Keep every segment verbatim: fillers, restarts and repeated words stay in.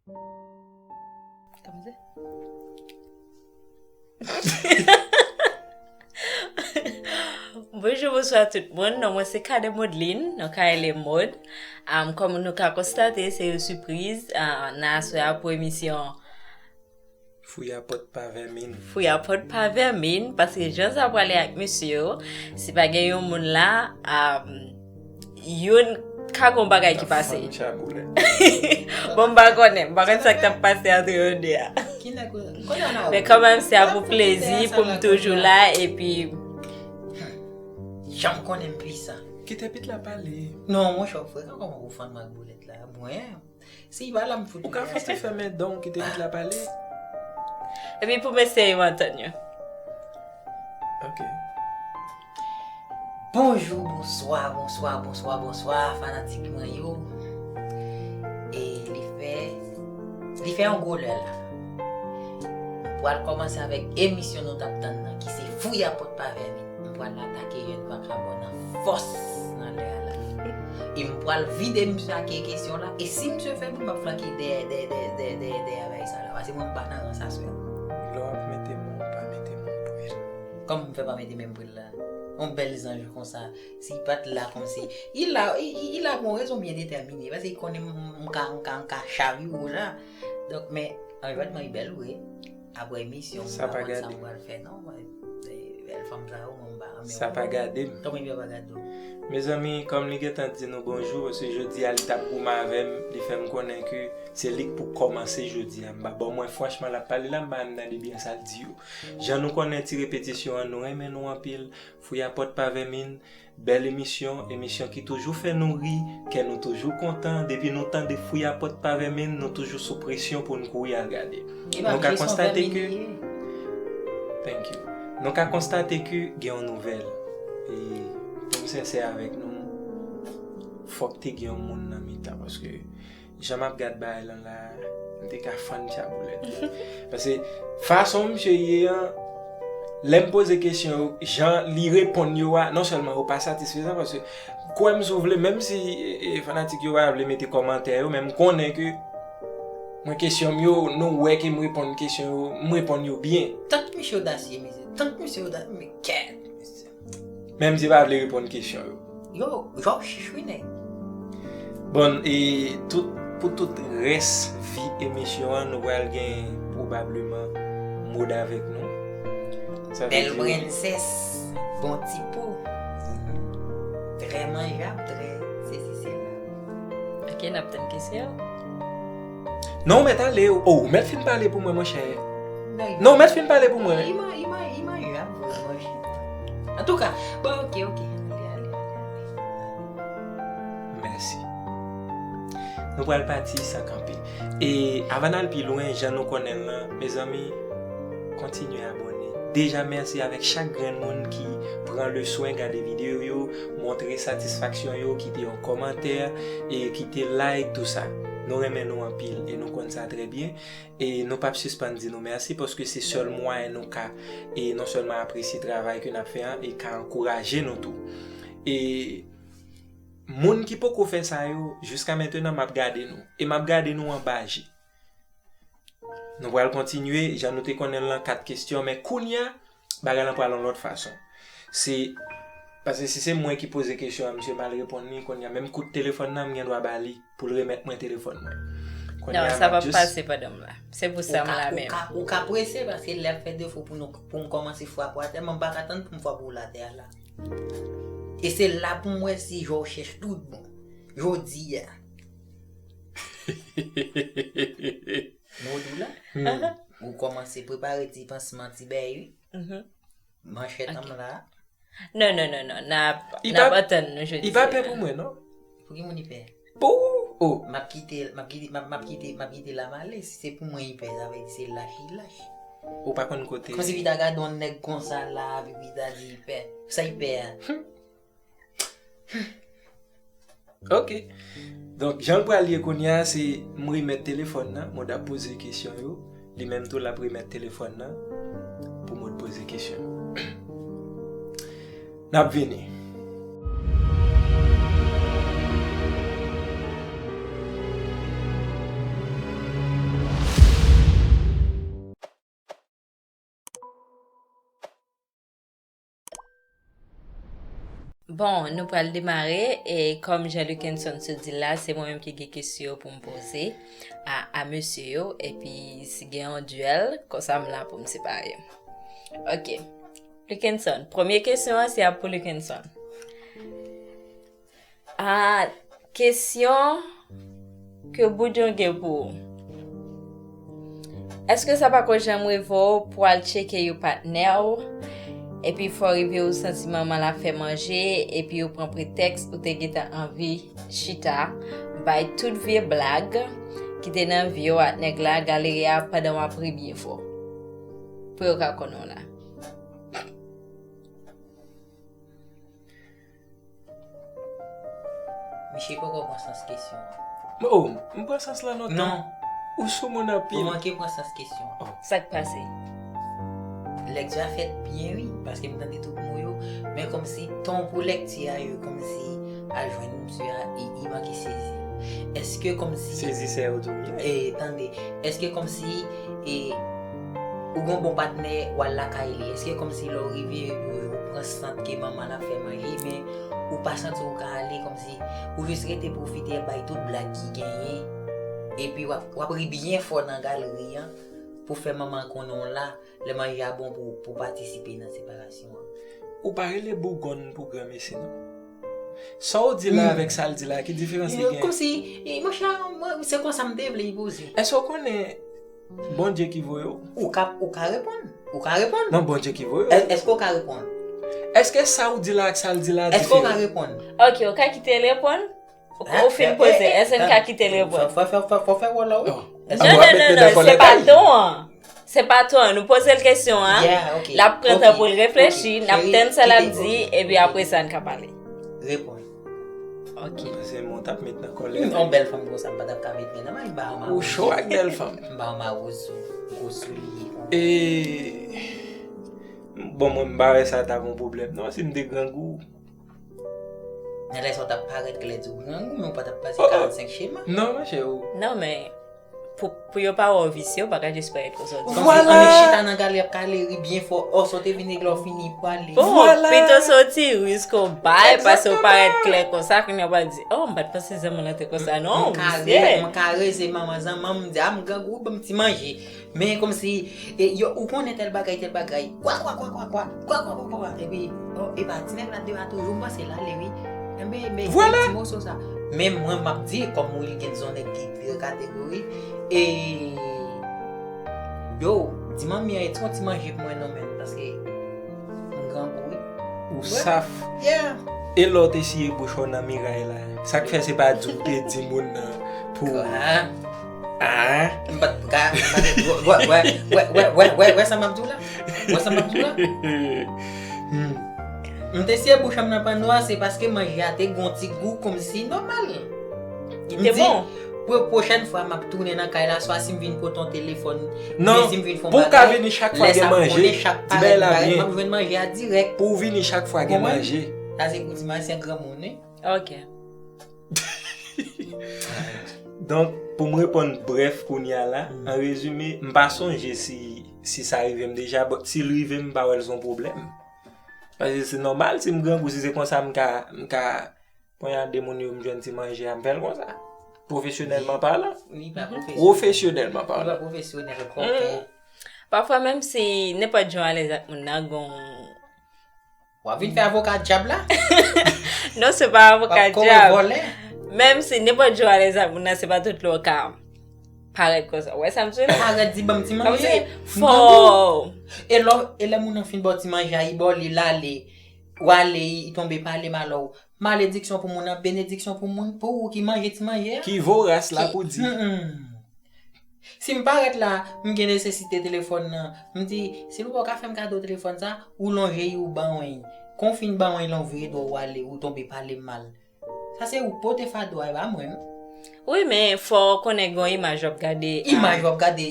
Kòmanse. Bonjou, bonswa tout moun. Non mwen se Cadet Modeline, nou ka rele Mode. Um, kòm nou ka konstate, se yon sipriz uh, nan aswè a pou emisyon Fouya pòt pa vèmin. Fouya pòt pa vèmin, paske jan sa prale ak mesye yo, si pa gen yon moun la, um, youn ka gon bagay ki pase. Bon, m pa konnen, m pa konn sa k t ap pase antre yo de a. Men kanmenm, se a pou plezi pou m toujou la, epi. Jan m konnen m pwisan. Kite pit la pale. Non, monchè, w frekan, kòman ou fann m ak boulèt la? Mwen, si pa la, m fout. Ou ka fè ti fèmen dan w kite pit la pale. Epi pou mesye yo antann yo. Ok. Bonjou, bonswa, bonswa, bonswa, bonswa, fanatik mwen yo. E li fè, li fè yon gwo lè la. M pral kòmanse avèk emisyon nou t ap tann nan, ki se Fouya pòt pa vèmin. M pral atake Yèn Vakabon nan fòs nan lè a la. E m pral vide misye ak kesyon la. E si misye fè bon, m ap flanke dèyè, dèyè, dèyè, dèyè, dèyè, dèyè bagay sa la. Paske mwen, m pa nan rans aswè a. Lè w ap mete men w, pa mete men w pre l. Kòman m fè pa mete men m pre l la? Yon bèl zanj konsa. Si li pa t la kòmsi. Li la, li, li, li la pou yon rezon byen detèmine. Paske li konnen m, m ka, m ka, m ka chavire w la. Donk, men, anviwònman li bèl vre. Apre emisyon, m pa konn sa m pral fè non. Bèl fanm sa yo, mwen m pa renmen. Sa pa gade m. Kòman li pa gade w? Mezanmi, kòm li gentan di nou bonjou, paske jodi a li t ap goumen avè m, li fè m konnen ke se li k pou kòmanse jodi a. M pa, bon, mwen franchman, l ap pale la, m pa menm tande byen sa l di yo. Jan nou konnen ti repetisyon an, nou renmen nou anpil. Fouya pòt pa vèmin, bèl emisyon, emisyon ki toujou fè nou ri, kè nou toujou kontan. Depi nou tande Fouya pòt pa vèmin, nou toujou sou presyon pou n kouri al gade. Nou ka konstate ke Thank you. Nou ka konstate ke gen yon nouvèl. E pou m sensè avèk nou, fòk te gen yon moun nan mitan, paske jan m ap gad bagay lan la, m te ka fann tchaboulèt. Paske fason misye ye an, lè m poze kesyon yo, jan li reponn yo a, non sèlman yo pa satisfezan, paske kwè m si w vle, menm si e, e, fanatik yo pa vle mete kòmantè yo, men m konnen ke mwen kesyon m yo, nou wè ke m reponn kesyon yo, m reponn yo byen. Tank misye odasye, mesye. Tank misye odasye, men kèt, mesye. Menm si yo pa vle reponn kesyon yo. Yo, yo chich wi nèg. Bon, e tout, pou tout rès vi emisyon an, nou pral gen pwobableman Mode avèk nou. Sa vle Bèl di prensès, bon ti po. Trè manjab, trè sesi sela. Ok, n ap tann kesyon. Non, ou mèt ale. Oh, ou mèt fin pale pou mwen, monchè. Non, ou mèt fin pale pou mwen. Li man-, li man-, li manjab vre, monchè. Antouka, bon, ok, ok. Ale, ale, ale, ale. Mèsi. Nou pral pati san kanpe. E avan n al pi lwen, jan nou konnen l lan, mezanmi, kontinye abòne. Deja mèsi avèk chak grenn moun ki pran le swen gade videyo yo, montre satisfaksyon yo, kite yon kòmantè, e kite like, tou sa. Nou renmen nou anpil e nou konn sa trè byen. E nou p ap sispann di nou mèsi paske se sèl mwayen nou ka e non sèlman apresye travay ke n ap fè an e ka ankouraje nou tou. E moun ki poko fè sa yo, jiska mentenan m ap gade nou. E m ap gade nou anba je. Nou pral kontinye, jan nou te konnen l lan kat kesyon, men kounye a, bagay lan pral yon lòt fason. Se, paske si se mwen ki poze kesyon an, misye mal reponn li, kounye a, menm kout telefòn nan, m gen dwa ba li pou l remèt mwen telefòn mwen. Kounye Non, a, sa m p ap ap just pase pandan m la. Se pou sa Ou m ka, la ou menm. ka, ou ka prese paske lè ap fè defo pou nou, pou m kòmanse frape w atè, men m pa ka tann pou m frape w atè a la. E se la pou m wè si jan w chèch tout bon. Jodi a. Mode w la. Ou kòmanse prepare ti pansman ti bèy wi. Mhm. Manchèt an m la. Non, non, non, non. N ap, Li n ap pa- antann nou jodi. Li pa a. Pè pou mwen, non? Pou ki moun li pè? Pou, oh. M ap kite, m ap kite, m ap, m ap kite, m ap kite la m ale. Si se pou mwen li pè, sa vle di se lach li lach. Ou pa konn kote. Kòmsi Vita gade yon nèg konsa la, epi Vita di li pè. Sa li pè a? Ok. Donk, jan l pral ye kounye a, se m remèt telefòn nan, Mode ap poze kesyon yo. Li menm tou, l ap remèt telefòn nan pou Mode poze kesyon yo. N ap vini. Bon, nou pral demare, e kòm Jean Luckenson sot di l la, se mwen menm ki gen kesyon yo pou m poze a, a mesye yo, epi si gen yon dyèl, konsa m la pou m separe yo. Ok. Luckenson, premye kesyon an se ap pou Luckenson. Ah, kesyon ke Boudyon gen pou ou. Èske sa pako janm rive w pou al tcheke yon patnè w, epi fò rive ou santi manman l ap fè manje, epi ou pran pretèks ou te gentan anvi chita, bay tout vye blag ki te nan vi w ak nèg la galere a pandan w ap ri byen fò. Pou yo ka konnen w la. Misye poko pran sans kesyon an. Oh, m pran sans lan lontan. Non. Ou sou moun anpil. Ou manke pran sans kesyon an. Sa k pase? Lekti a fèt byen wi, paske m tande tout mo yo, men kòmsi ton pou lekti a yo kòmsi al jwenn misye a, e, li manke sezi. Èske kòmsi. Sezi sè yo tou. E, tande, èske kòmsi, e, ou gen yon bon patnè, w al lakay li, èske kòmsi lè w rive, ou, ou pran sant ke manman l ap fè manje, men ou pa santi w ka ale, kòmsi ou jis rete pwofite bay tout blag ki genyen, epi w ap, w ap ri byen fò nan galri an pou fè manman konnen w la, lè manje a bon pou, pou patisipe nan separasyon an. Ou pa rele bougonn pou granmesi non. Sa w di la avèk sa l di la, ki diferans li gen? Kòmsi, monchè, se konsa m te vle li poze. Èske w konnen Bondye ki voye w? Ou ka, ou ka reponn. Ou ka reponn. Non, Bondye ki voye w. Èske w ka reponn? Èske sa w di la ak sa l di la diferan? Èske w ka reponn? Ok, ou ka kite l reponn? Ou fin poze, èske n ka kite l reponn? Fò, fò, fò, fò, fò fè wòl la, wi. Non, non, non, non, se pa ton an. Se pa ton an, nou poze l kesyon an, l ap pran tan pou l reflechi, n ap tann sa l ap di, epi apre sa n ka pale. Reponn. Ok. Paske mwen t ap met nan kòlè. Yon bèl fanm konsa, m pa t ap ka met men nan may, m ba w mawozo. Ou cho ak bèl fanm. M ba w mawozo, gwo soulye. E. Bon, mwen m pa wè sa ta gon pwoblèm non, si m te grangou. Nan lè sa w t ap parèt klè di w grangou, men w pa t ap pase karannsenk chema. Non, monchè, ou. Non, men. Pou, pou yo pa wè w visye, w pa ka jis parèt konsa w di. Vwala! Ann chita nan galri ap kale ri byen fò. Ò, sa w te vin regle w fini pwale. Bon, pito se w ti riz ke w bay, pase w parèt klè konsa, kounye a w pral di, ò, m pa t panse zanmi w lan te konsa non, misye. M kare, m kare, se manman zanmi m, m di, a, m grangou, ban m ti manje. Men kòmsi, e, yo, ou konnen tèl bagay, tèl bagay, kwa, kwa, kwa, kwa, kwa, epi, o, epa, ti nèg la deyò a toujou, m panse l ale wi. Enben, men, ti moso sa. Men mwen, m ap di, kòm Wilgens se yon nèg ki trè kategorik, e, yo, di manmi an, e ti yon ti manje pou mwen non, men, paske m grangou wi. Ou saf. Yeah. E lè w te siye bouch ou nan miray la, sa k fè se pa di w te di moun nan pou. Ah. M pa t ka. Wè, wè, wè, wè, wè, wè sa m ap di w la? Wè sa m ap di w la? Hmm. M te siye bouch an m nan panno a, se paske manje a te gon ti gou kòmsi nòmal. Li te bon. Pou pwochèn fwa m ap tounen nan kay la, swa si m vin pote yon telefòn, oubyen si m vin fè yon bagay, lè sa m konnen chak parèt bagay, m ap jwenn manje a dirèk. Pou w vini chak fwa gen manje. Sa se pou di m a se granmoun wi. Ok. Donk, pou m reponn brèf kounye a la, an rezime, m pa sonje si, si sa rive m deja, but si l rive m, m pa wè l se yon pwoblèm. Paske se nòmal, si m grangou, si se konsa m ka, m ka Kounye a de moun yo m jwenn ti manje a m fè l konsa. Pwofesyonèlman palan. Pwofesyonèlman palan. Pafwa menm si nenpòt jan w alèz ak moun nan gon. W ap vin fè avoka dyab la? Non, se pa avoka dyab. Menm si nenpòt jan w alèz ak moun nan, se pa tout lè w ka parèt konsa. Ou wè sa m di w la? Parèt di ban m ti manje. Fò. E lè, e lè moun nan fin ba w ti manje a, li ba w li, l ale. W ale, li tonbe pale mal ou. Malediksyon pou moun nan, benediksyon pou moun, pou ou ki manje ti manje a. Ki voras la pou di. Si m parèt la, m gen nesesite telefòn nan, m di, silvouplè w ka fè m kado telefòn sa, ou lonje l ou ban mwen l. Kon w fin ban mwen l, ou vire dwèt ou ale, ou tonbe pale m mal. Sa se ou k pote fado a, e pa mwen non. Wi, men fò w konnen gen yon imaj w ap gade. Imaj w ap gade.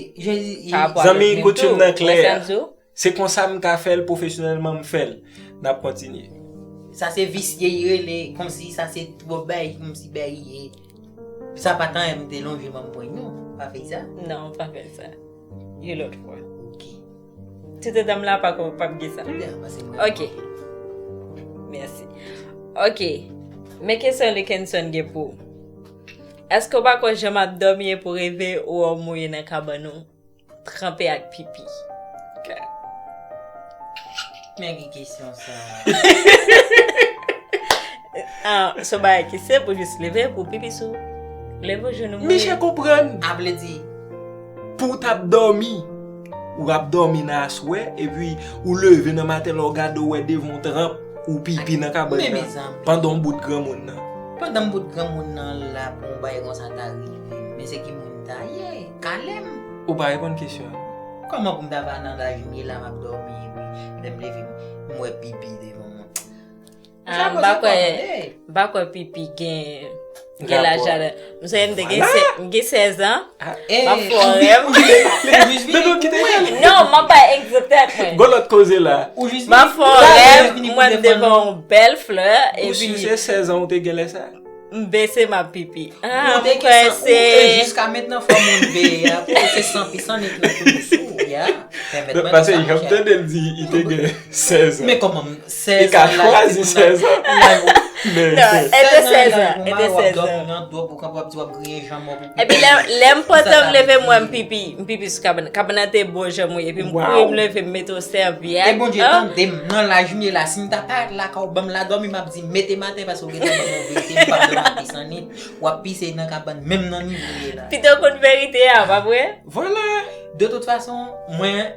Zanmi, kout fim nan klè. Se konsa m ka fè l pwofesyonèlman, m fè l. N ap kontinye. Sa se visye li rele, kòmsi sa se twòp bay, kòmsi bay li ye. Sa pa t anyen m te lonje m ap pran non, pa fè sa. Non, pa fè sa. Yon lòt fwa. Ok. Tout etan m la pa ko p ap gen sa. Ok. Mèsi. Ok. Men kesyon Likenson gen pou ou. Èske w pa konn jan m ap dòmi epi w reve ou wè w mouye nan kabann ou, tranpe ak pipi? Men ki kesyon sa? Ah, se yon bagay ki senp, ou jis leve pou pipi sou. Leve w jounou mouye. Miche konprann. A vle di, Pou w t ap dòmi, ou ap dòmi nan aswè, epi ou leve nan maten lè w gade w wè devan w tranp, ou pipi nan kabann men nan mezanmi. Pandan w bout granmoun nan. Pandan m bout granmoun nan la pou yon bagay konsa ta rive m. Men se ki moun ta ye? Kale m. Ou pa reponn kesyon an. Kòman pou m ta va nan laj m ye la m ap dòmi epi lè m leve m wè pipi devan mwen? Ah, m pa kwè, m pa kwè pipi gen gen laj ladan. M sonje m te gen sè- m gen sèz an. M ap fè yon rèv. Ou jis vini pou mwen. Non, m ap bay egzanp tèt mwen. Gon lòt koze la. Ou jis M ap fè yon rèv, mwen m devan yon bèl flè, Ou si epi se sèz an ou te gen lè sa? M bese m ap pipi. Ah, Ou te m kwè gen san, ou, e se jiska mentnan fòm moun veye a pou se san pisan nèt nan tou sou ya. Pèmèt mwen Paske di sa, jan m monchè. Tande l di li te gen sèz an. Men kòman m Li sèz ka an la chwazi epi sèz an. Men Non, e te sèz an sèz la an, e pou te mwen wap sèz dòmi an. nan dwòp ou kanpe wap di wap griyen janm ou pou Epi lè lè m pantan m leve m wè m pipi, m pipi sou kabann. Kabann nan te bon jan mouye, epi m kouri m leve m mete yon sèvyèt. E Bondye tande m nan laj m ye la, si m ta parèt lakay ou ban m la dòmi m ap di mete maten paske ou gentan ban m yon verite, m p ap dòmi ap pise annwit. W ap pise nan kabann menm nan nivo w ye la. Pito konn verite a, pa vre? Vwala. De tout fason, mwen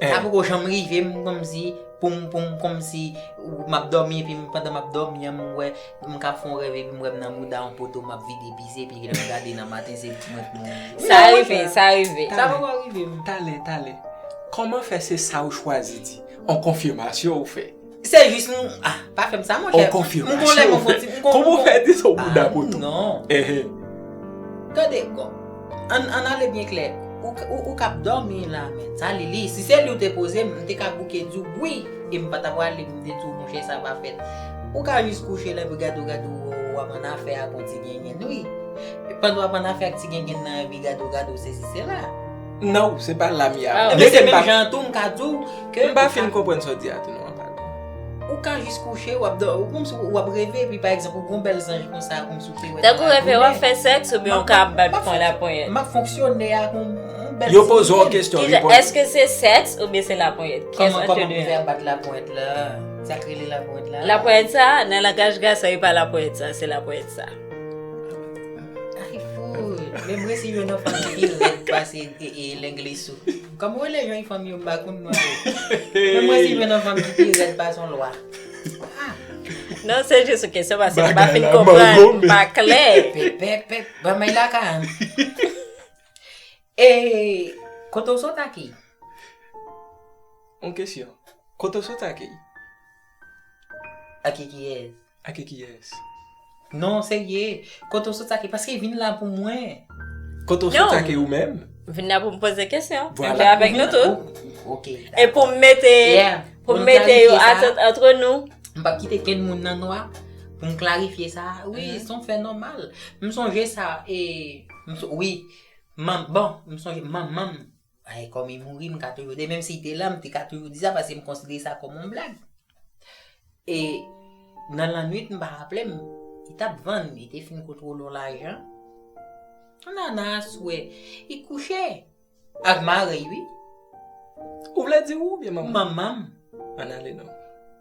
sa poko janm rive m kòmsi pou m pou m kòmsi m ap dòmi epi m pandan m ap dòmi an m wè m ka fè yon rèv epi m wè m nan mouda yon poto m ap vide pise epi lè m gade nan maten se mwen k mouri. Sa rive, sa rive. Sa poko rive m. Talè, talè. Kòman fè se sa ou chwazi di? On konfimasyon ou fè? Se jis m ah pa fè m sa monchè. On konfimasyon ou fè? Kòman ou fè di se yon mouda poto? Non. Ehe. Gade, bon, ann ann ale byen klè. Ou, ou, ou k ap dòmi la, men sa li li. Si se li ou te poze m, m te ka bouke di w wi. E m pa ta prale m te di w monchè sa pa fèt. Ou ka jis kouche la epi gade w gade w w ap annafè ak yon ti gengenn wi. Pandan w ap annafè ak ti gengenn nan epi gade w gade w sesi sela. Non, se pa la m ye Ah. a. Ebyen se menm jan an tou m ka di w ke M pa fin konprann sa w di a tou non, an pale. Ou ka jis kouche, w ap dò- ou kòmsi w ap reve epi pa egzanp ou gon bèl zanj konsa kòmsi w te wè. Tankou reve w ap fè sèks oubyen w ka bat pwen laponyèt? M ap fonksyone ak yon yon bèl Yo ti poze yon ide. Kesyon, Kisa, reponn. Èske se sèks oubyen se laponyèt? Kiyès Kòman ant yo kòman de pou fè a? Ap bat laponyèt la? Sa k rele laponyèt la? Laponyèt sa, nan langaj gason e pa laponyèt sa, se laponyèt sa. Ay fout. Men mwen si jwenn yon fanm ki pi rèd pase e, e, lenglisou. Kòm rele jan fanm yo m pa konn non yo. Men mwen si jwenn yon fanm ki pi rèd pase yon lwa. Non, se jis yon kesyon paske m pa fin konprann, m pa klè. Pèp, pèp, pèp, ban may la ka. E kote w sot aki? On kesyon. Kote w sot aki? Aki kiyès? Aki kiyès? Non, serye. Kote w sot aki? Paske vin la pou mwen. Kote w sot aki ou menm? Vin la pou m poze kesyon. Vwala. Vin avèk nou tout. Ok. E pou m mete, Yeah. pou m Pou m mete yo klarifye sa. Atant antre nou. M p ap kite kenn moun nan nwa. Pou m klarifye sa, wi, se yon fè nòmal. M sonje sa, e, m so- wi, man, bon, m sonje manman m. Ay, kòm li mouri, m ka toujou di, menm si li te la, m te ka toujou di sa, paske m konsidere sa kòm yon blag. E nan lannwit, m pa raple m, li t ap vann, li te fin kontwole yon lajan. Kounye a nan aswè, li kouche ak marèy, wi. Ou vle di ou oubyen manman? Manman m. Ann ale non.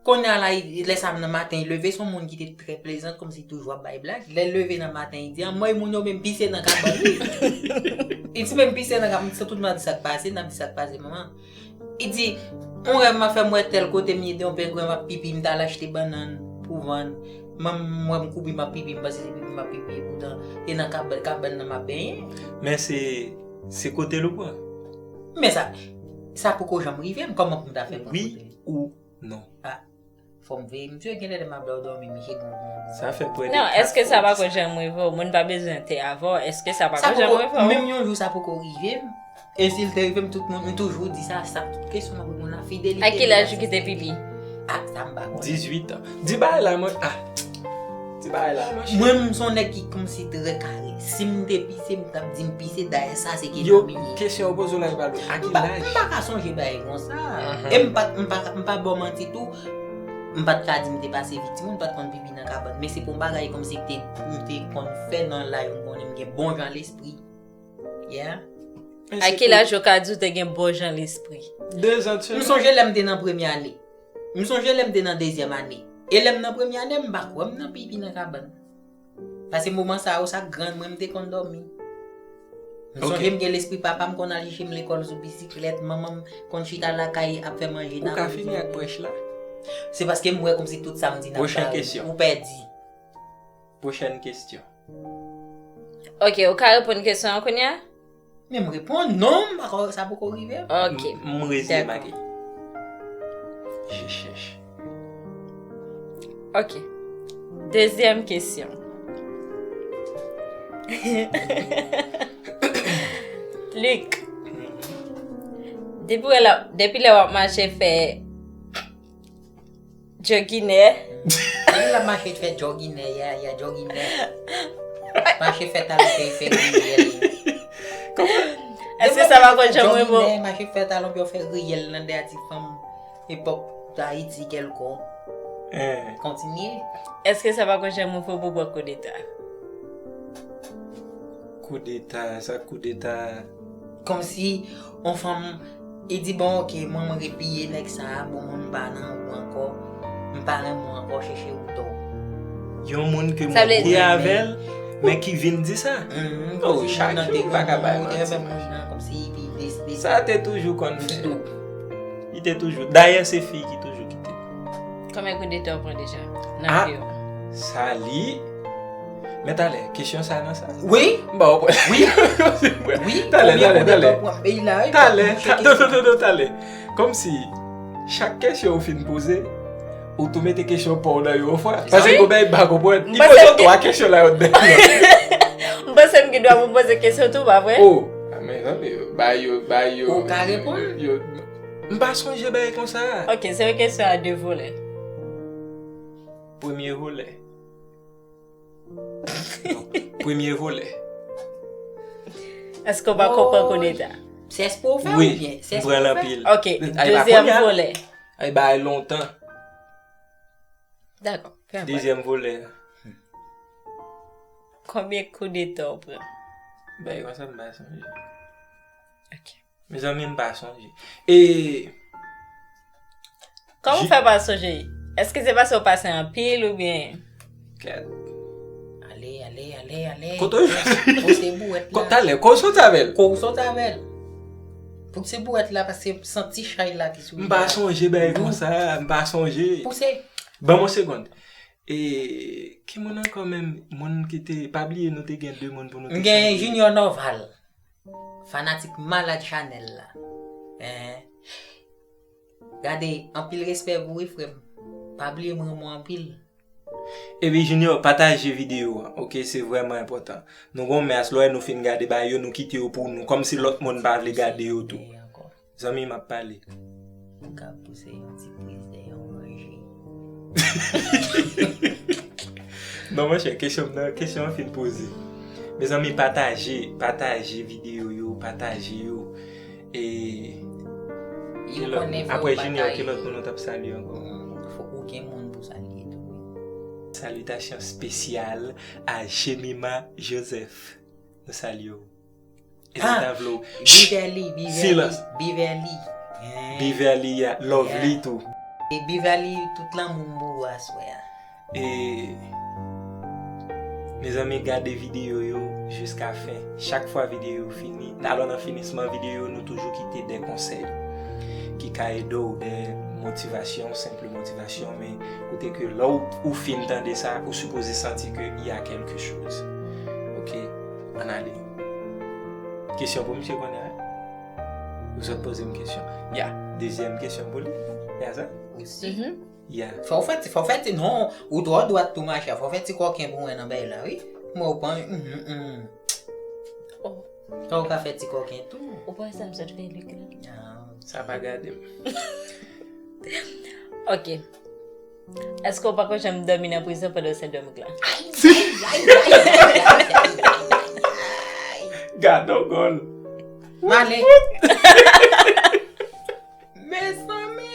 Kounye a la, lè sa nan maten, li leve, se yon moun ki te trè plezan, kòmsi toujou ap bay blag. Lè l leve nan maten, li di, anmwey, moun yo menm pise nan kabann, wi. Li di, menm pise nan kabann, se tout moun ap di sa k pase, n ap di sa k pase, manman. Li di, yon rèv m ap fè, m wè tèl kote, m ye de yon pengwen, m ap pipi, m t al achte bannann pou vann. Manman m wè m kouri, m ap pipi, m panse se pipi m ap pipi, epoutan, e nan kab- kabann nan m ap benyen. Men se, se kote l ou pran? Men sa, sa poko janm rive m, kòman pou m ta fè pran Wi kote? Ou non? Fò m veye misye, genlè lè m ap ba w dòmi, misye gon gon gon. Sa fè pwè de Non, kat èske sa fwa. Pa ko janm rive w? Moun pa bezwen te avè w. Èske sa pa Sa ko janm poko, rive w? Menm yon jou sa poko rive m. E si l te rive m, tout moun, m toujou di sa, sa tout kesyon m ap reponn la, fidelite. A ki laj ou kite pipi? Ah, sa m pa konnen. Dizuit an. Di bagay la, mwen. Ah. Di bagay la, mwen. Mwen, m se yon nèg ki kòmsi trè kare. Si m te pise, m t ap di m pise, dayè sa se ki Yo, nan m ye. Kesyon yo poze w la, yo pale w. A ki M pa, laj? M pa ka sonje bagay konsa. Mhm. E m pa, m pa, m pa ba w manti tou. M pa t ka di m te pase viktim, m pa t konn pipi nan kabann. Men se pou yon bagay kòmsi m te, m te konn fè nan laj, m konnen m gen bon jan lespri. Yeah. A ki laj ou ka di w te gen bon jan lespri? Dezan M sonje lè m te nan premye ane. M sonje lè m te nan dezyèm ane. E lè m nan premye ane, m pa kwè m nan pipi nan kabann. Paske moman sa yo, sa grann mwen m te konn dòmi. M sonje m gen lespri papa m konn al chèche m lekòl sou bisiklèt, manman m konn chita lakay ap fè manje nan. Ou ka fini ak brèch la? Se paske m wè kòmsi tout sa m di nan pale, ou pèdi. Pwochèn kesyon. Ok, ou ka reponn kesyon an kounye a? Men m reponn, non, m pa ko, sa poko rive. Ok. M rete make. Je chèche. Ok. Dezyèm kesyon. Luc, depi lè, depi lè w ap mache fè Djoginè. Depi l ap mache fè djòginè, ya, ya, djòginè. Mache fè talon pye fè riyèl. Èske sa pa konn janm rive w? Mache fè talon pye fè riyèl nan dèyè ti fanm epòk Ayiti kèlkonk. Kontinye. Èske sa pa konn janm rive w pou w pran koudeta? Koudeta, sa koudeta. Kòmsi yon fanm, li di, bon, ok, mwen, mwen repiye nèg sa a, bon, mwen, m pa nan ou ankò, m pa renmen w ankò, chèche wout ou. Yon moun ke m kouri avè l, men ki vin di sa. Oh, chak jou m pa ka bay manti. Sa te toujou konn fè. Li te toujou. Dayè, se fi ki toujou kite. Konbyen koudeta w pran deja nan vi w? Sa li. Men talè, kesyon sa nan sa. Wi. M ba w pwen. Wi. Wi. Talè, talè, talè. Talè. Non, non, non, non, talè. Kòmsi, chak kesyon ou fin poze, ou tou mete kesyon pa w nan yo yon fwa. Paske gon bagay m pa konprann. Li poze twa kesyon la yo dèyè. M panse m gen dwa pou m poze kesyon tou, pa vre? Oh. Mezanmi, ba yo, ba yo. Ou ka reponn. M pa sonje bagay konsa. Ok, se yon kesyon a de volè. Premye volè. Premye volè. Èske w pa konprann koudeta? Se espre w fè oubyen? Wi, m pran l anpil. Ok, dezyèm volè. Ay, bagay lontan. Dakò, fè anpil. Dezyèm volè. Konbyen koudeta w pran? Bagay konsa m pa sonje. Ok. Mezanmi, m pa sonje. E. Kòman w fè pa sonje? Èske se paske w pase anpil oubyen? Kèt. Ale, ale, ale, ale. Kote w jwenn? Pouse bouwèt la. Talè, kote w sot avè l? Kote w sot avè l? Pouse bouwèt la paske m santi chay la ki sou li. M pa sonje bagay konsa, m pa sonje. Pouse. Ban m yon segonn. E. Ki moun ankò menm? Moun ki te. Pa bliye nou te gen de moun pou nou te. M gen Junior Norval. Fanatik malad chanèl la. Ehe. Gade, anpil respè pou ou wi frè m. Pa bliye m renmen w anpil. Epi Junior, pataje videyo a, ok, se vrèman enpòtan. Nou gon mès, lè nou fin gade bagay yo, nou kite yo pou nou, kòmsi lòt moun pa vle gade yo tou. Zanmi m ap pale. Ou ka pouse yon ti priz dèyè w manje. Non, monchè, kesyon m nan, kesyon an fin poze. Mezanmi, pataje, pataje videyo yo, pataje yo. E. Yo konnen fò w pataje. Apre Junior, ki lòt moun nou t ap salye ankò? Fòk ou gen moun pou salye tou, wi. Salitasyon espesyal a Jemima Joseph. Nou salye w. E nou ta vle w. Beverly, Beverly, Beverly. Beverly, yeah. Lovely tou. E Beverly, tout lanmou m pou ou aswè a. E. Mezanmi, gade videyo yo jiska fen. Chak fwa videyo yo fini, alò nan finisman videyo, nou toujou kite de konsèy ki ka ede w, de motivasyon, senp motivasyon, men kote ke lè w, ou fin tande sa, ou sipoze santi ke y a quelque chose. Ok, ann ale. Kesyon pou misye kounye a? Ou sot poze m kesyon. Ya, dezyèm kesyon pou li. Ya sa? Osi. Ya. Fò w fè ti, fò w fè ti, non, ou twò dwat tou, machè. Fò w fè ti kòken pou mwen nan bay la, wi. Mwen, ou pran, mhm, mhm. Oh. Fò w ka fè ti kòken tou. Ou pa wè sa m sot fè Luc la? Ah. Sa pa gade m. Ok. Èske w pako janm dòmi nan prizon pandan w sendwomik la? Gadon gòl. Male. Mezanmi.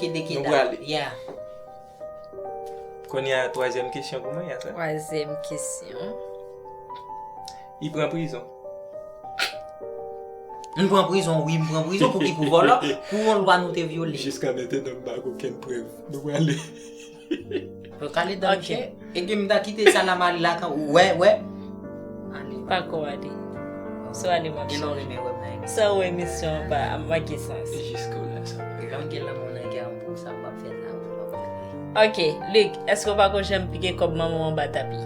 Ok, de ki Nou dat? prale. Yeah. Kounye a, twazyèm kesyon pou mwen, ya sa. Twazyèm kesyon. Li pran prizon. M pran prizon, wi, m pran prizon pou ki? Pou vòlò, pou yon lwa nou te vyole. Jiska mentenan, m pa gen okenn prèv. Nou prale. Yo kale dan, ok, misye. E ke m ta kite sa la, m ale la kan, wè, wè. Ale. Pa ko ale. Sa w ale, m ap chanje. Sa w wè misyon an pa, ap manke sans. E jiska w la sa. E jan w gen lanmou nan kè an pou sa, m ap fè sa, m ap fè sa. Ok, Luc, èske w pa ko janm pike kòb manman w anba tapi?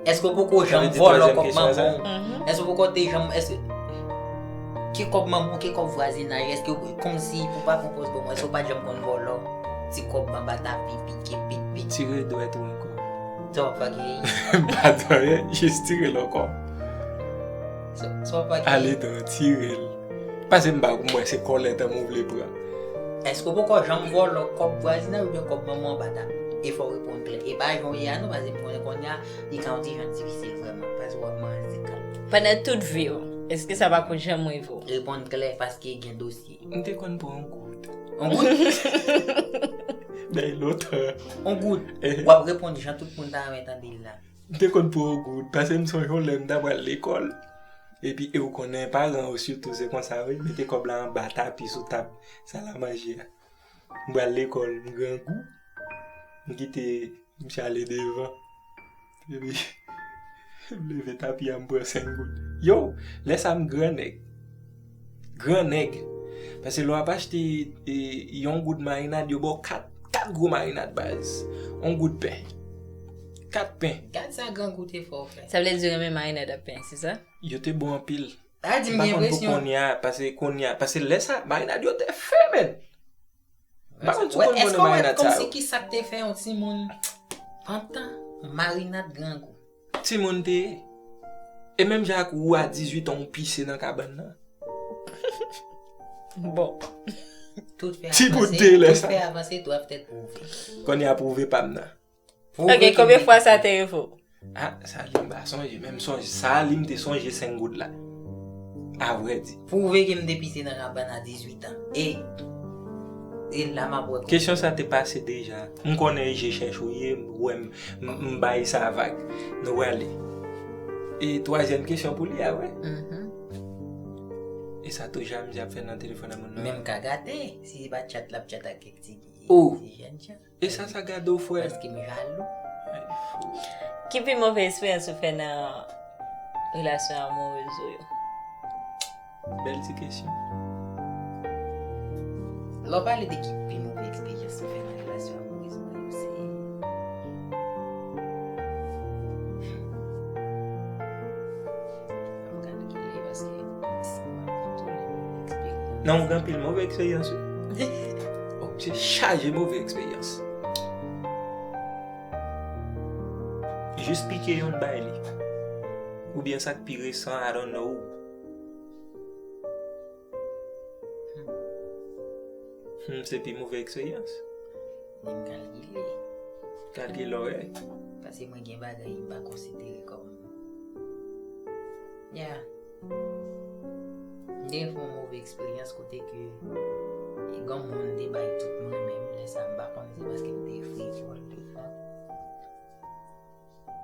Èske w poko janm vòlò kòb manman w? Mhm. Èske w poko te janm, èske, ke kòb manman w, ke kòb vwazinaj, èske w, kòmsi pou pa pran pòz bon, èske w pa t janm konn vòlò ti kòb anba tapi, pike, pik, pik? Tire dwèt ou ankò. Sa w ap fè? M pa t fè anyen, jis tire l ankò. Sa, sa w ap fè? Ale dan, tire l. Pase m pa, m wè se kòlèt an mwen w vle pran. Èske w poko janm vòlò kòb vwazinaj oubyen kòb manman w anba tapi? E fò w reponn klè. E pa jan w ye a non, pase m konnen kounye a, li ka yon ti jan difisil vrèman. Pase w ap manje kal. Pandan tout vi w, èske sa pa ko janm rive w? Reponn klè, paske gen dosye. M te konn pran yon goud. Yon goud? Bèy lontan. Yon goud. Eh. W ap reponn jan tout moun ta renmen tande l la. M te konn pran yon goud, pase m sonje yon lè m ta pral lekòl. Epi, e w konnen, paran yo sitou se konsa, wi, mete kòb la anba tapi, sou tab, sal a manje a. M pral lekòl, m grangou. M kite misye ale devan. Epi, m leve tapi a, m pran senk goud. Yo, lè sa m gran nèg. Gran nèg. Pase lè w ap achte, e, yon goud marinad, yo ba w kat, kat gwo marinad baz. Yon goud pen. Kat pen. Gad sa grangou te fè w fè. Sa vle di w renmen marinad ak pen, se sa? Yo te bon anpil. Sa di m gen enpresyon. M pa konn pou kounye a, pase kounye a, pase lè sa, marinad yo te fè, menn. M pa konn si w konn konnen marinad sa yo. Kòmsi ki sa k te fè yon timoun pantan marinad grangou? Timoun te ye. E menm jan ak ou a dizuit an, ou pise nan kabann nan. Bon. Tout fè avanse, tout fè avanse, tou ap tèt pwouve. Kounye a pwouve pa m nan. Ok, konbyen fwa sa te rive w? Ah, sa li m pa sonje, men m sonje, sa li m te sonje senk goud la. A vrè di. Pwouve ke m te pise nan kabann a dizuit an. E, e la m ap wè. Kesyon sa te pase deja. M konnen e je chèch ou ye, m wè m, m, m bay sa vag. Nou prale. E twazyèm kesyon pou li a, wi. Mhm. E sa tou jan misye ap fè nan telefòn a moun nan. Men m ka gate, si se pa tchat l ap tchat ak kèk ti, ti jèn jan. E sa, sa gade w, frè. Paske m jalou. Ki pi move eksperyans ou fè nan relasyon amourez ou yo? Bèl ti kesyon. Lè w pale de ki pi move eksperyans ou fè nan relasyon amourez mwen yo, se Fò m kalkile paske si m ap konte eksperyans. Non, ou gen anpil move eksperyans, wi. Oh, se chaje move eksperyans. Jis pike youn bay li. Oubyen sa k pi resan, I don't know. Hmm, se pi move eksperyans. Men m kalkile. Kalkile, wi. Paske mwen gen bagay m pa konsidere kòm. Ya. M te fè yon move eksperyans kote ke e gen yon moun te bay tout mwen, men lè sa m pa konnen se paske m te frivòl.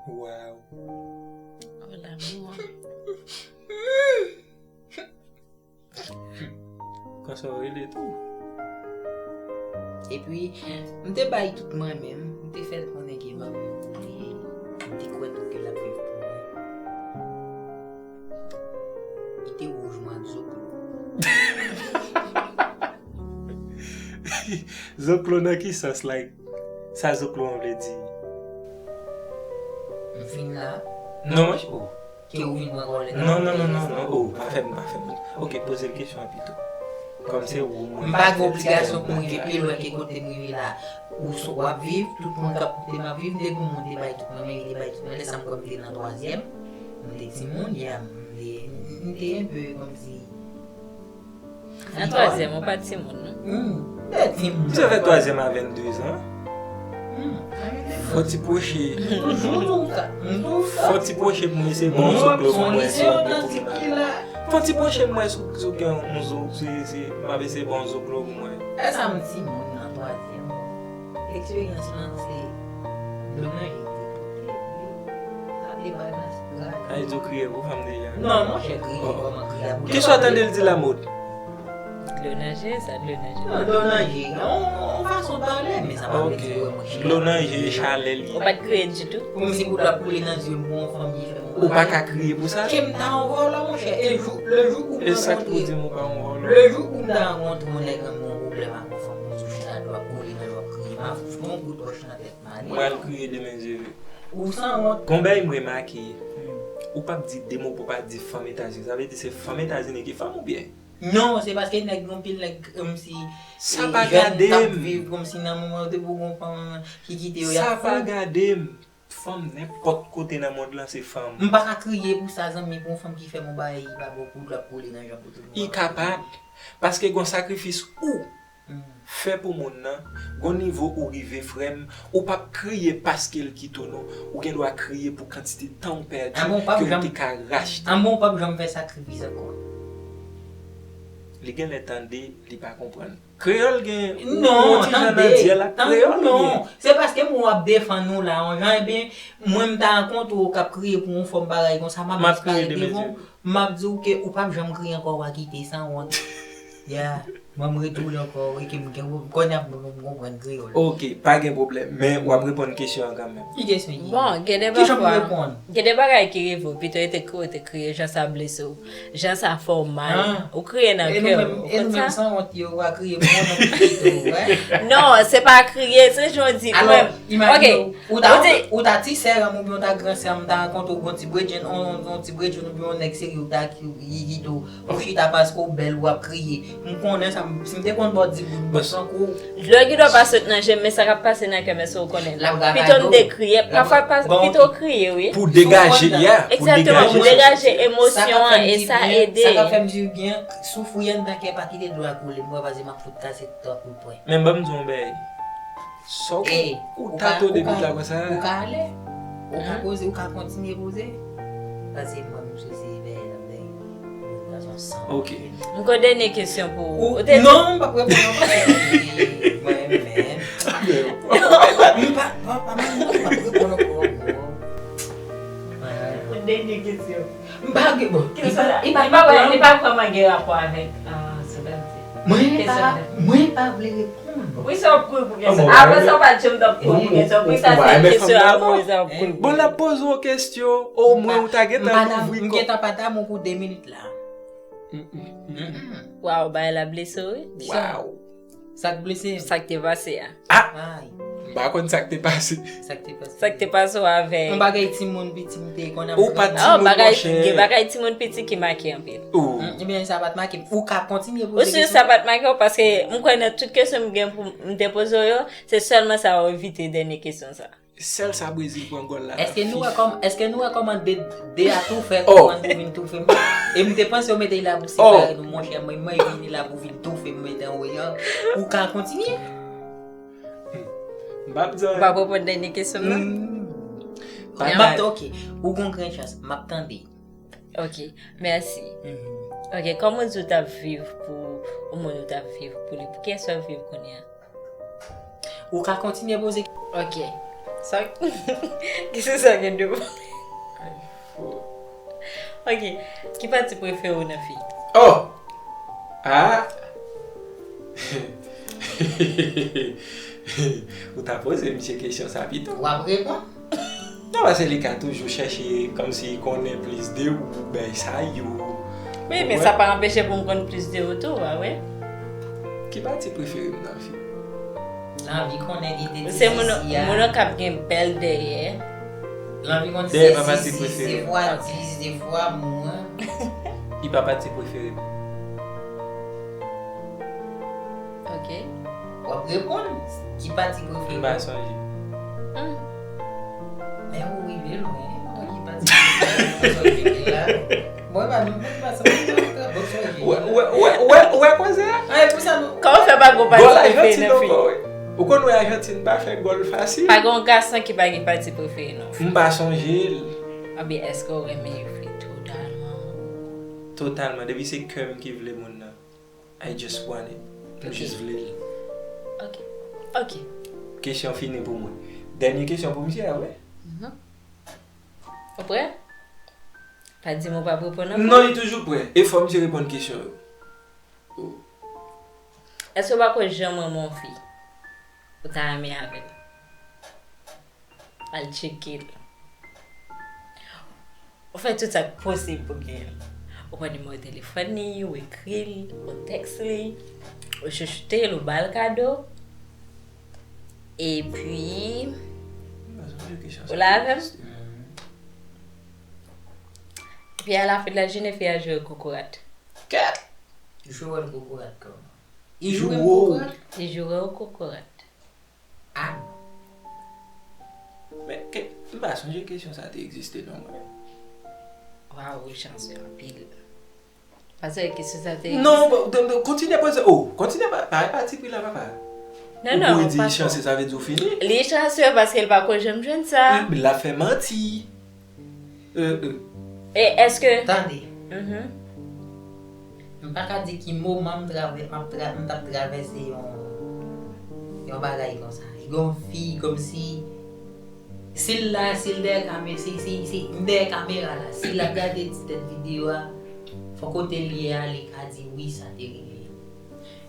Wow. Oh, lanmou an. Konsa w rele tou. Epi, m te bay tout mwen menm, m te fè l konnen ke m ap viv pou li, m te kwè tou ke l ap viv pou mwen. Li te wouj mwen ak zoklo. Zoklo nan ki sans, like, sa zoklo an vle di? M fin la. Non, oh. Ke ou vin pran kòlèt. Non, non, non, non, non. Oh, pa fè m, pa fè m. Ok, poze l kesyon an pito. Kòm se ou, mwen. M pa gen obligasyon pou m rive pi lwen ke kote m rive la. Ou sou w ap viv, tout moun k ap koute m ap viv, m te gen yon moun te bay tout mwen, men li te bay tout mwen. Lè sa m kwè m te nan twazyèm, m te timoun, ya, m te, m te enpe kòmsi Nan twazyèm, ou pa timoun, non? Hmm, m te timoun. Misye fè twazyèm a venndezan. Hmm. Fò ti pwoche. M toujou ka, m toujou ka. Fò ti pwoche pou m eseye bon zoklo pou mwen si w gen pou mwen. Fò ti pwoche pou mwen si w gen yon zoklo, si, si m ap eseye bon zoklo pou mwen. Lè sa m timoun nan twazyèm. Eksperyans lan se dlo manje m te pote pou li. Sa E pa gras, gras. Sa vle di w kriye pou fanm deja? Non, monchè, kriye, kòman kriye pou... Kisa w tande l di la mode? Dlo nan je, sa dlo nan je. Non, dlo nan je. On, on fason pale, men sa pa vle di, wè, monchè. Dlo nan je, chalè li. Ou pa t kriye ditou? Kòmsi pou dlo ap koule nan zye m pou yon fanm ki fè m... Ou pa ka kriye pou sa? Ke m ta yon vòlò, monchè. E jou, le jou ou... E sa k pou di m ou pa yon vòlò? Le jou ou m ta rankontre yon nèg rann mwen yon pwoblèm ak yon fanm, ou sou chita, dlo ap koule nan je w ap kriye, m ap fout yon kout wòch nan tèt. Mwen al kriye demen zye. Ou sanwont. Gon bagay m remake, ou p ap di de mo pou w pa di fanm Etazini. Sa vle di se fanm Etazini ki fanm oubyen? Non, se paske nèg, gon pil nèg, kòmsi, sa pa gade m. K ap viv kòmsi nan moman yo te pou gon fanm ki kite yo, y ap fanm. Sa pa gade m. Fanm nenpòt kote nan mond lan se fanm. M pa ka kriye pou sa, zanmi, pou yon fanm ki fè m yon bagay, li pa bon, pou dlo ap koule nan je m pou tout moun. Li kapab. Paske gon sakrifis ou fè pou moun nan, gon nivo ou rive, frè m, ou p ap kriye paske l kite w non, ou gen dwa kriye pou kantite tan ou pèdi ke ou te ka rachte. Anben ou p ap janm fè sakrifis ankò. Li genlè tande, li pa konprann. Kreyòl gen yon ti jan nan dyèl ak kreyòl ou gen. Non, se paske m wè w ap defann ou la, yon jan, ebyen, mwen m ta rankontre w k ap kriye pou yon fanm bagay konsa, m ap jis pale devan w. M ap di w ke ou p ap janm kriye ankò, w a kite sanwont. Ya, mwen m retoule ankò, wi, ke m gen, kounye a m konprann kreyòl. Ok, pa gen pwoblèm, men w ap reponn kesyon an kanmenm. Ki kesyon ki? Bon, gen de pafwa, gen de bagay ki rive w, pito e te kriye, te kriye, jan sa blese w, jan sa fè w mal, ou kriye nan kè w, ou konn sa? E nou menm sanwont yo, w a kriye pou yon nonm ki kite w, wè. Non, se pa kriye, se jan w di, mwen, ok. Ou ta, ou ta ti sè m oubyen ou ta gran sè m, m ta rankontre w gon ti bredjenn, on, on, on ti bredjenn oubyen on nèg serye ou ta ki, ki, ki tou, ou chita paske w bèl, w ap kriye. M konnen sa, m, si m te konn ba w di bout bòs tankou w. Dlo ki dwe pa sot nan je m, men sa k ap pase nan kè m, èske w konnen? Pito m te kriye, pafwa pito w kriye, wi. Pou degaje, yeah, pou degaje. Egzakteman, pou degaje emosyon an, e sa ede. Sa k ap fè m di w byen, soufri anndan kè pa kite dlo a koule, m wè paske m ap fout kase tout kout pwen. Men ban m di w yon bagay. Sa w, ou ta tou debit la konsa. Ou ka ale. Ou ka poze, ou ka kontinye poze. Paske mwen, m sou se veye nan veye. Gason san. Ok. M ko dènye kesyon pou ou. Ou te... Non, m p ap reponn ankò. Mwen menm. M pa, pa, pa, m p ap reponn ankò, bro. Yon dènye kesyon. M pa gen, bon, li pa, li pa, li pa vrèman gen rapò avèk, ah, sa m t ap di. Mwen pa, mwen pa vle reponn. Wi, sa w ap kouri pou kesyon. Avan sa, w pa t janm t ap kouri pou kesyon. Wi, sa se kesyon avan, wi, sa w ap kouri pou kesyon. Bon, l ap poze w kesyon, omwen ou ta gentan louvri kò. M gentan pa damou pou de minit la. Waw, bagay la blese w, wi. Waw. Sa k blese m? Sa k te pase a. Ah! M pa konn sa k te pase. Sa k te pase. Sa k te pase w avè... Yon bagay timoun piti m te konn ap... Ou pa t timoun, monchè. Gen bagay timoun piti ki make anpil. Ebyen, sa pa t make m. Ou ka kontinye poze kesyon. Ou si sa pa t make w, paske m kwè nan tout kesyon m gen pou m te poze w yo, se sèlman sa w evite dènye kesyon sa. Sèl sa Brezil pran gòl la nan FIFA. Èske nou wè kòm, èske nou wè kòman de, de a toufe, kòman nou vin toufe m? E m te panse yo mete l la pou separe nou, monchè, mwen, mwen vini la pou vin toufe m, mete anwo yo. Ou ka kontinye? M p ap di anyen. Ou p ap reponn dènye kesyon m nan? M ap, ok. Ou gon grenn chans, m ap tande. Ok, mèsi. Ok, kòman w di w t ap viv pou, ou moun ou t ap viv pou li? Pou kiyès w ap viv kounye a? Ou ka kontinye poze. Ok. Sa, ki se sa gen de bon? Ay, fo. Ok. Ki pati prefere w nan fi? Oh! Ah! Ou ta poze misye kesyon sa pito. W ap reponn? Non, paske li ka toujou chèche kòmsi konnen plis de ou, bay sa yo. Wi, men sa pa anpeche pou m konn plis de ou tou, a wi. Ki pati prefere m nan vi? Lanvi konnen ki te di sesi a. Se moun, moun nan k ap gen bèl dèyè. Lanvi konnen se sesi, se vwa dis, se vwa mwen. Li pa pati prefere m. Ok. W ap reponn ki pati prefere w? M pa sonje. Hmm. Men ou rive lwen, ki pati prefere w? Sonje la. Bon, e pa nou menm pa sonje, bon, sonje. Wè, wè, wè, wè, wè koze a? An, e pou sa nou... Kòman w fè pa gon pati prefere nan fi? Gòl Ajantin ankò, wi. Ou konn wè Ajantin pa fè gòl fasil. Pa gon gason ki pa gen pati prefere nan fi. M pa sonje l. Anben, èske w renmen yon fi totalman? Totalman. Depi se kè m ki vle moun nan. I just want it. M jis vle l. Ok. Ok. Kesyon fini pou mwen. Dènye kesyon pou misye a, wi. Mhm. Ou prè? Pa di m ou p ap reponn ankò. Non, li toujou prè. E fò misye reponn kesyon yo. Èske w pa kwè janm renmen yon fi? Ou ta renmen avè l? Al tcheke l. Ou fè tout sa k posib pou genyen l. Ou pran nimewo telefòn li, ou ekri l, ou tèks li, ou chouchoute l, ou ba l kado. Epi, ou la avè m? Epi alafen de la jounen, fi a joure kokorat. Kèt! Joure l kokorat kòman? Li joure m kokorat? Li joure w kokorat. Ah. Men, ke, m pa sonje kesyon sa te egziste non mwen. Waw, ou chanse anpil. Paske kesyon sa te egziste. Non, kontinye poze. Oh, kontinye pa, pa, pa ti pri la, papa. Non, non, ou di li chanse, sa vle di ou fini? Li chanse paske l pa ko janm jwenn sa. L ap fè manti. E èske. Tande. M pa ka di ki moman m travè, m ap tra, m t ap travèse yon, yon bagay konsa. Li gen yon fi kòmsi, si l la, si l dèyè kame, si, si, si m dèyè kamera la, si l ap gade ti tèt videyo a, fò kote l ye a, li ka di wi, sa te rive.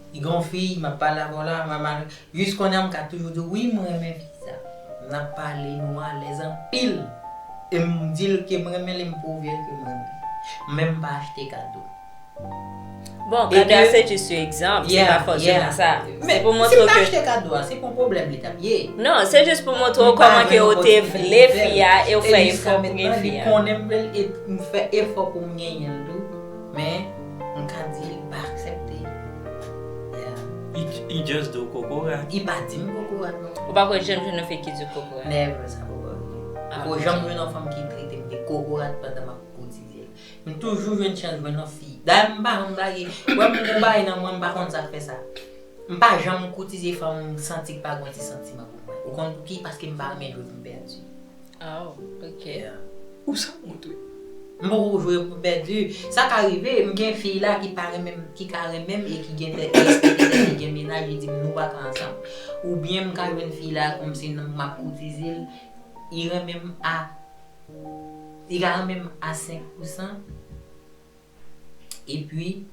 Li gen yon fi, m ap pale avè w la, m a mal, Jis kounye a m ka toujou di w wi m renmen fi sa. N ap pale, nou alèz anpil. E m di l ke m renmen l e m pwouve l ke m renmen l. Men m pa achte kado. Bon, kado a se jis yon egzanp, se pa fòseman sa. Se pou montre w ke. Si m ta achte kado a, se pa yon pwoblèm li t ap ye. Non, se jis pou montre w kòman ke ou te vle fi a e ou fè efò pou gen fi a. Li konnen m vle l e m fè efò pou m genyen l tou. Men, m ka di l pa aksepte. Yeah. Li, li just di w kokorat. Li pa di m kokorat non. Ou pa kwè janm jwenn yon fi ki di w kokorat? Never, sa poko rive. Ah, poko janm jwenn yon fanm ki trete m de kokorat pandan m ap koutize l. M toujou jwenn chans jwenn yon fi. Dayè m pa janm blage. Wè m gon bagay nan mwen, m pa konn sa k fè sa. M pa janm koutize fanm, m santi k pa gen yon ti santiman pou mwen. Ou konn pouki? Paske m pa renmen jwe pou m pèdi. Oh, ok. Ou sa wont wi. M poko jwe pou pèdi. Sa ka rive, m gen fi la ki pa renmen m, ki ka renmen m e ki gen tèt, ki gen mennaj, li di m nou pa ka ansanm. Oubyen m ka jwenn fi la kòmsi m ap koutize l, li renmen m a, li ka renmen m a senk pousan. Epi,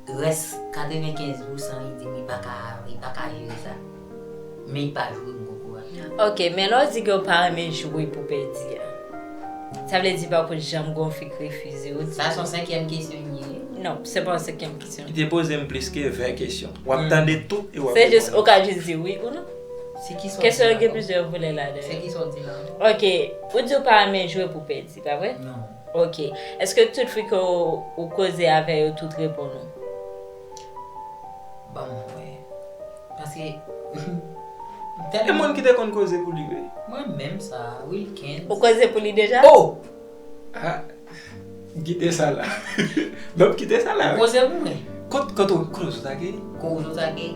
Rès katrevenkenz pousan li di m li pa ka, li pa ka jere sa. Men li pa joure m kokorat. Ok, men lè w di ke w pa renmen joure pou pèdi a, sa vle di pa konn janm gon fi k refize w? Sa se yon senkyèm kesyon li ye. Non, se pa yon senkyèm kesyon. Li te poze m plis ke ven kesyon. W ap tande tout e w ap reponn. Se jis, ou ka jis di wi ou non. Kesyon yo gen plizyè volè ladan yo. Se kisa w di la? Ok, ou di w pa renmen joure pou pèdi, pa vre? Non. Ok. Èske tout fi ke w, ou koze avè yo tout reponn ou? Ban m wè. Paske. E moun ki te konn koze pou li, wi. Mwen menm sa, Wilkens. Ou koze pou li deja? Oh! Ah, m kite sa la. Non, m kite sa la, wi. Ou koze pou mwen? Kot, kot, kot ou sot ake? Kot ou sot ake?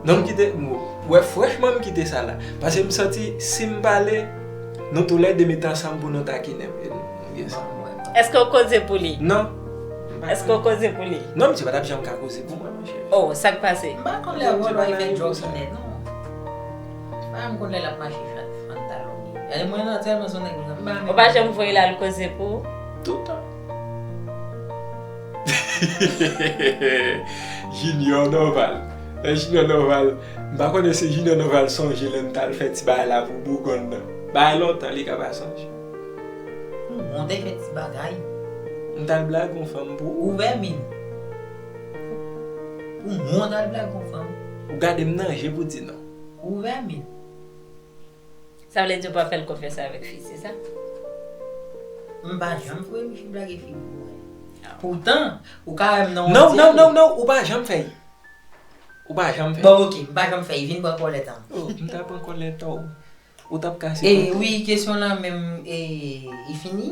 Non, m kite, m wè franchman m kite sa la. Paske m santi si m pale, nou toulède mete ansanm pou nou takinen m. E nou gen sa. Èske w koze pou li? Non. Èske w koze pou li? Non, misye pa t ap janm ka koze pou mwen, monchè. Oh, sa k pase? M pa konn lè Wòlway fè djòkine, non. M pa janm konn lè l ap mache fè pantalon li. Gade mwen nan tèlman se yon nèg konsa, m pa renmen. Ou pa janm voye l al koze pou ou? Toutan. Junior Norval. Lè Junior Norval, m pa konnen si Junior Norval sonje lè n t al fè ti bagay la pou Bougonn nan. Bagay lontan, li ka pa sonje. Pou mwen, w t al fè ti bagay. M t al blage yon fanm pou ou. Ou vèmin. Pou mwen, w t al blage yon fanm. Ou gade m nan je pou di non. Ou vèmin. Sa vle di w pa fè l konfyans avèk fi, se sa? M pa janm voye misye blage fi pou mwen. Poutan, ou ka wè m nan yon dil. Non, non, non, non, ou pa janm fè l. Ou pa janm fè l. Bon, ok, m pa janm fè l. Vin pran kòlèt an. Oh, m ta pran kòlèt an. Ou t ap kase. E wi, kesyon lan menm, e, li fini?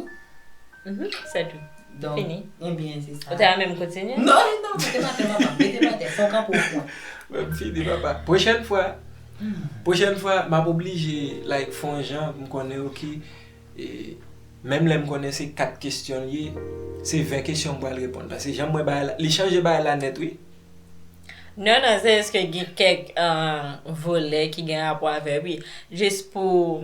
Mhm, se tou. Donk, fini. Ebyen, se sa. Ou ta renmen m kontinye? Non, non, mete m atè, papa. Mete m atè. Fè w kanpe w pran. Mwen, m fini, papa. Pwochèn fwa, hmm. Pwochèn fwa, m ap oblije, like, fè yon jan, m konnen, ok, e, menm lè m konnen se kat kesyon l ye, se ven kesyon m pral reponn. Paske jan m wè bagay la, li chanje bagay la nèt, wi. Non, non, se jis ke gen kèk, euh, volè ki gen rapò avè l, wi. Jis pou,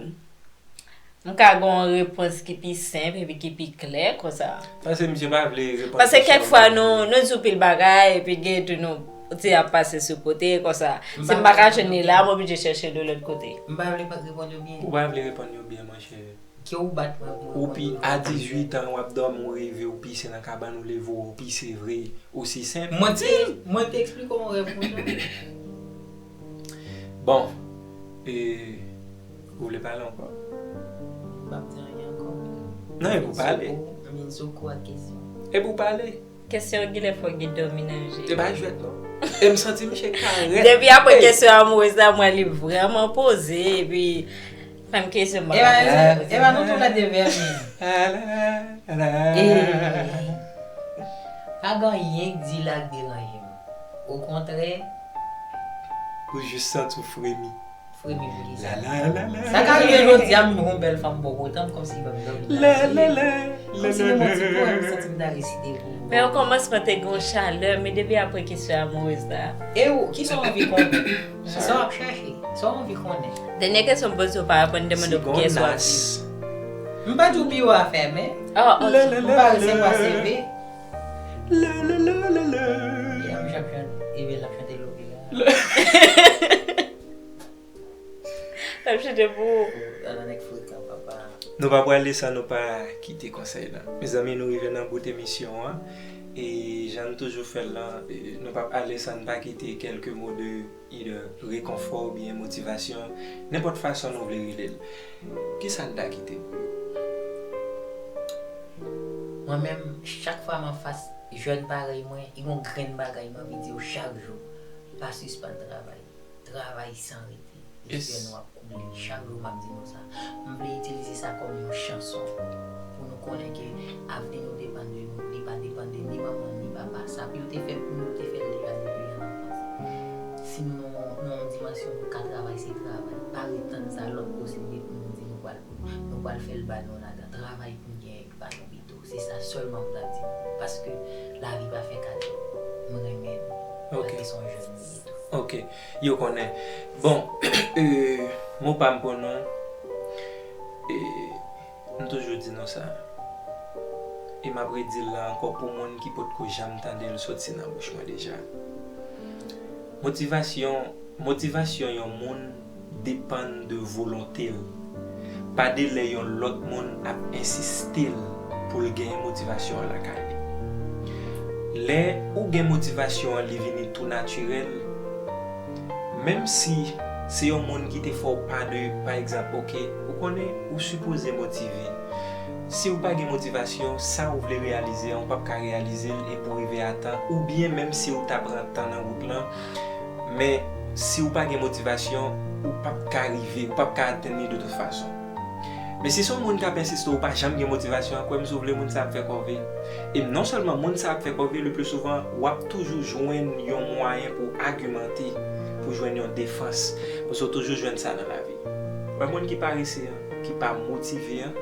M ka gen yon repons ki pi senp epi ki pi klè konsa. Paske misye pa vle reponn Paske kèk fwa nou, nou di w pil bagay epi gen tou nou ti ap pase sou kote konsa. Si m pa ka jwenn li la, m oblije chèche l yon lòt kote. M pa vle pa reponn yo byen. Ou pa vle reponn yo byen, monchè. Ke ou bat mwen pou ou pi a dizuit an w ap dòmi ou reve ou pise nan kabann ou leve ou pise vre osi senp. Mwen te mwen te eksplike w yon rèv konsa. Bon, e, ou vle pale ankò? M p ap di anyen ankò. Non, e pou pale. M vin sou kou ak kesyon. E pou pale. Kesyon genlè fò gen dòmi nan je. E pa jwèt non. E m santi misye karèt. Depi apre kesyon amourez la, mwen li vrèman poze epi fè m kesyon m pa ka poze. Eba nou tou lè de vèmi. Pa gen anyen k di la k deranje m. Okontrè. Ou jis santi w fremi. Fremi pou kisa? Sa ka rive jodi a m yon bèl fanm bò kote m kòmsi m pa m dòmi nan je. Kòmsi menm yon ti pwen m santi m ta resite pou ou. Men okòmansman te gen yon chalè, men depi apre kesyon amourez la. E ou, kisa w anvi konnen? Sa w ap chache? Sa w anvi konnen? Dènye kesyon m poze w pa reponn, m te mande w pou kiyès w ap viv. M pa di w biwo a fèmen. Oh, ok. M pa resevwa CV. L ap chante, l ap chante lopera. L ap chante pou ou. Ala nèg frekan, papa. Nou pa prale san nou pa kite konsèy la. Mezanmi, nou rive nan bout emisyon an. E jan n toujou fè l lan, e, nou p ap ale san n pa kite quelques mots de, either réconfort oubyen motivasyon, nenpòt fason nou vle rele l. Kisa n ta kite pou yo? Mwen menm, chak fwa m anfas jèn parèy mwen, e gon grenn bagay m anvi di yo chak jou, pa sispann travay. Travay san rete. Jiska nou ap koule. Chak jou m ap di nou sa. M vle itilize sa kòm yon chanson. Pou nou konnen ke avni nou depann de nou. Li pa depann de ni manman, ni papa. Sa pou yo te fè pou nou, yo te fè l deja depi an anfans. Si nou nan yon, nan yon dimansyon nou ka travay, se travay. Pa ret tann sa lòt posiblite pou nou di nou pral, nou pral fè l ba nou ladan. Travay pou n genyen pa nou pito. Se sa sèlman m ta di nou. Paske lavi pa fè kado. M renmen nou. Paske se yon jèn nou ye tou. Ok. Yo konnen. Bon, e, mo pa m pou nou. E, m toujou di nou sa. E m ap redi l la ankò pou moun ki potko janm tande l soti nan bouch mwen deja. Motivasyon, motivasyon yon moun depann de volonte l, pa de lè yon lòt moun ap ensiste l pou l genyen motivasyon an lakay li. Lè ou gen motivasyon an, li vini tou natirèl, menm si se yon moun ki te fè w pa de, pa egzanp, oke, ou konnen ou sipoze motive. Si ou pa gen motivasyon, sa ou vle reyalize an, ou p ap ka reyalize l epi w rive a tan, oubyen menm si ou ta pran tan nan wout lan, men si ou pa gen motivasyon, ou p ap ka rive, ou p ap ka atenn li de tout fason. Men si se yon moun k ap ensiste, ou pa janm gen motivasyon an, kwè m si w vle, moun sa ap fè kòve. E non sèlman moun sa ap fè kòve, le pli souvan, w ap toujou jwenn yon mwayen pou w agimante, pou w jwenn yon defans. Paske w toujou jwenn sa nan lavi. Wè moun ki parese an, ki pa motive an,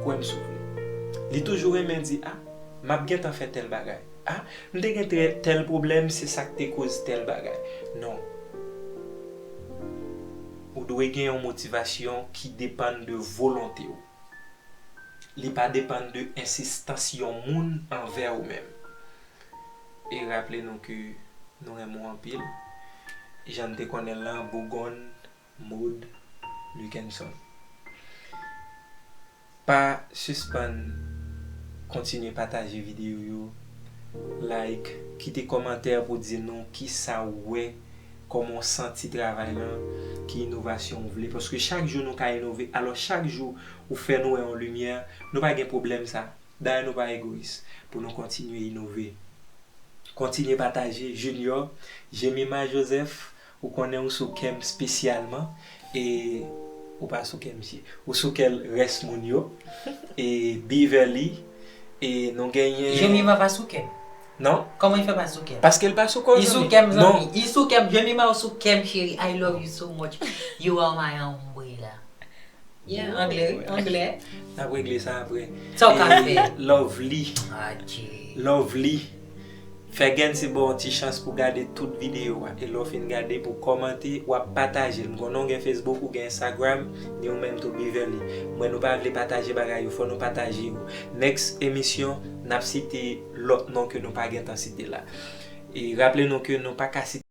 kwè m si w vle. Li toujou renmen di, a, m ap gentan fè tèl bagay. A, m te gen tè- tèl pwoblèm, se sa k te koz tèl bagay. Non. Ou dwe gen yon motivasyon ki depann de volonte w. Li pa depann de ensistans yon moun anvè ou menm. E raple nou ke nou renmen w anpil. Jan n te konnen l lan, Bougonn, Maud Luckenson. Pa sispann kontinye pataje videyo yo, like, kite kòmantè pou di nou kisa w wè, kòman w santi travay lan, ki inovasyon w vle. Paske chak jou nou ka inove. Alò, chak jou ou fè nou wè yon limyè, nou pa gen pwoblèm sa. Dayè, nou pa egoyis pou nou kontinye inove. Kontinye pataje. Junior, Jemima Joseph, ou konnen ou sou kè m espesyalman. E ou pa sou kè misye. Ou sou kè rès moun yo. E Beverly. E nou genyen. Jemima pa sou kè m. Non. Kòman li fè pa sou kè m? Paske l pa sou kè w, zanmi. Li sou kè m, zanmi. Li sou kè m. Jemima, ou sou kè m, cheri. I love you so much. You are my umbrella. Yeah, anglè, wi, anglè. N ap regle sa apre. Sa w ka fè? Lovely. Adje. Lovely. Fè Gen se ba w yon ti chans pou gade tout videyo a. E lè w fin gade, pou kòmante, w ap pataje l. M konnen w gen Facebook, ou gen Instagram, ni ou menm tou Beverly. M wè nou pa vle pataje bagay yo, fò nou pataje yo. Next emisyon, n ap site lòt non ke nou pa gentan site la. E raple nou ke nou pa ka site